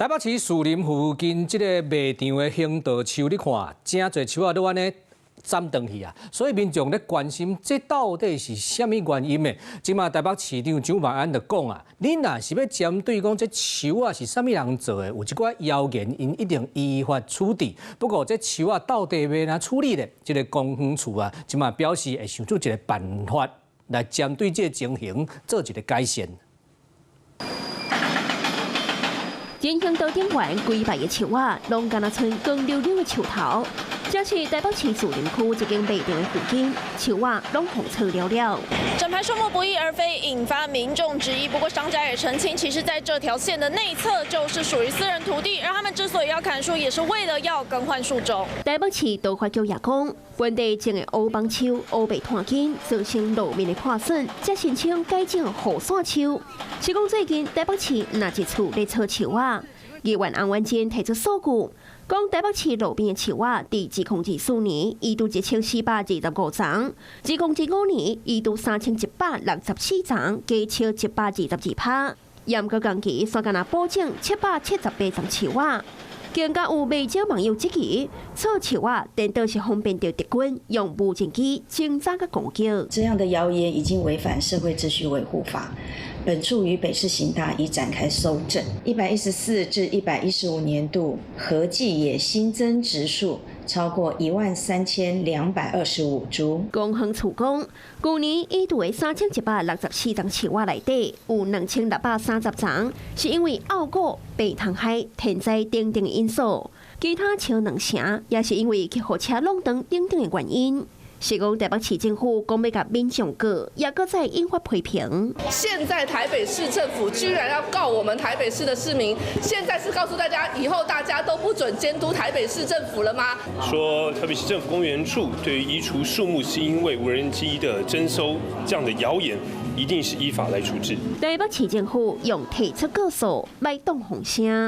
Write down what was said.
台北市士林附近這个賣場的行道樹，你看，誠濟樹仔攏按呢斬斷去啊！所以民眾咧關心，這到底是啥物原因呢？這馬台北市長蔣萬安就講啊，你若是欲針對講這樹仔是啥物人做的，有一寡謠言，𪜶一定依法處置。不過這樹仔到底欲按怎處理咧？這个公園處啊，這馬表示會想出一个辦法來針對這个情形做一个改善。人行道頂懸規排的樹仔，攏敢若賰光溜溜的樹頭。這是台北市士林區一間賣場的附近，樹仔攏予錘了了。整排樹木不翼而飛，引發民眾質疑。不過商家也澄清，其實在這條線的內側就是屬於私人土地，而他們之所以要砍樹，也是為了要更換樹種。台北市都發局也講，本地種的烏枋樹、烏白炭筋造成路面的破損，才申請改種雨傘樹。是講最近台北市若一處咧錘樹仔，議員洪萬堅提出數據，講台北市路邊的樹仔，佇2024年移除1425叢，2025年移除3164叢，加超122%。嚴格講起，煞干焦補種778叢樹仔。更加有袂少網友質疑，錘樹仔顛倒是方便著敵軍用無人機偵察佮攻擊。這樣的謠言已經違反社會秩序維護法。本處與北市刑大已展開搜證。114至115年度合計也新增植樹超過13,225株。公園處講，舊年移除的3164叢樹仔內底，有2630叢是因為漚雨、病蟲害、天災等等的因素，其他超兩成也是因為客貨車弄斷等等的原因。是講台北市政府講欲共民眾告，也閣再引發批評。現在台北市政府居然要告我們台北市的市民，現在是告訴大家，以後大家都不准監督台北市政府了嗎？說台北市政府公園處對於移除樹木是因為無人機的偵搜這樣的謠言，一定是依法來處置。台北市政府用提出告訴來擋風聲。